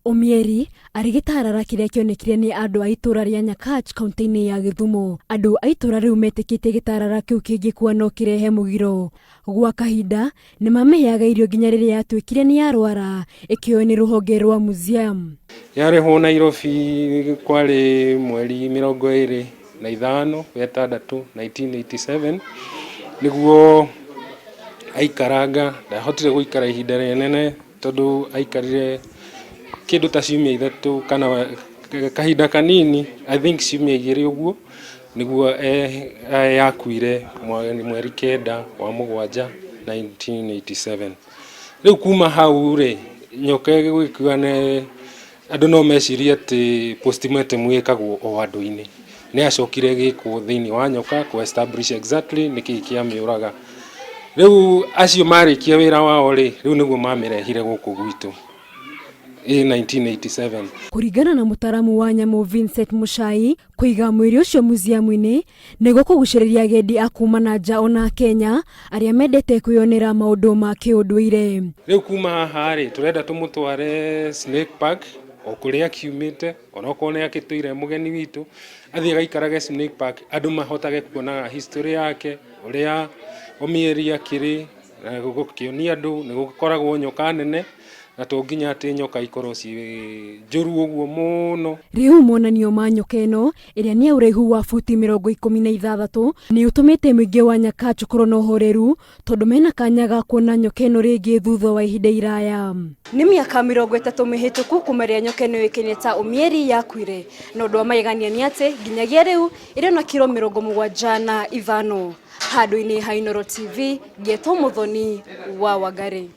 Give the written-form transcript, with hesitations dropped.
Omieri arĩ gĩtarara kĩrĩa kĩonekire nĩ andũ a itũra rĩa Nyakach kaunti-inĩ ya Gĩthumo. Andũ a itũra rĩu metĩkĩtie gĩtarara kĩu kĩngĩkua no kĩrehe mũgiro. Gwa kahinda nĩ mamĩheaga irio nginya rĩrĩa yatuĩkire nĩ yarwara ĩkĩoywo nĩ rũhonge rwa museum. Yarehwo Nairobi kwarĩ mweri 25 wetandatũ 1987 nĩguo aikaranga, ndahotire gũikara ihinda rĩnene tondũ aikarire kĩndũ ta ciumia 3 kana kahinda kanini, I think ciumia 2 ũguo nĩguo yakuire mweri 9 wa mũgwanja 1987. Rĩu kuma hau rĩ, nyoka ĩgĩgĩkua nĩ andũ no mecirie atĩ postmortem ĩkagwo o andũ-inĩ. Nĩ yacokire ĩgĩkwo thĩinĩ wa nyoka kũ establish exactly nĩkĩĩ kĩamĩũraga. Rĩu acio marĩkia wĩra wao rĩ, rĩu nĩguo mamĩrehire gũkũ gwitũ ĩ 1987. Kũringana na mũtaramu wa nyamũ Vincent Muchai, kũiga mwĩrĩ ũcio museum-inĩ nĩguo kũgucĩrĩria agendi a kuma na nja ona Kenya arĩa mendete kwĩyonera maũndũ ma kĩũndũire. Rĩu kuma haha rĩ, tũrenda tũmũtware Snake Park o kũrĩa akiumĩte, onokorwo nĩ akĩtũire mũgeni witũ, athiĩ agaikarage Snake Park, andũ mahotage kuonaga history yake, ũrĩa Omieri akĩrĩ, na gũkĩonia andũ nĩ gũkoragwo nyoka nene, na to nginya atĩ nyoka ikorwo ciĩ njũru ũguo mũno. Rĩu monanio ma nyoka ĩno ĩrĩa nĩ ya ũraihu wa buti 16 nĩ ũtũmĩte mũingĩ wa Nyakach ũkorwo na ũhoreru tondũ mena kanya ga kuona nyoka ĩno rĩngĩ thutha wa ihinda iraya. Nĩ mĩaka 30 mĩhĩtũku kuma rĩrĩa nyoka ĩno yũĩkaine ta Omieri yakuire, na ũndũ wa magegania nĩ atĩ nginyagia rĩu ĩrĩ na kiro 75. Handũ-inĩ ha Inooro TV, ngetwo Mũthoni wa Wangari.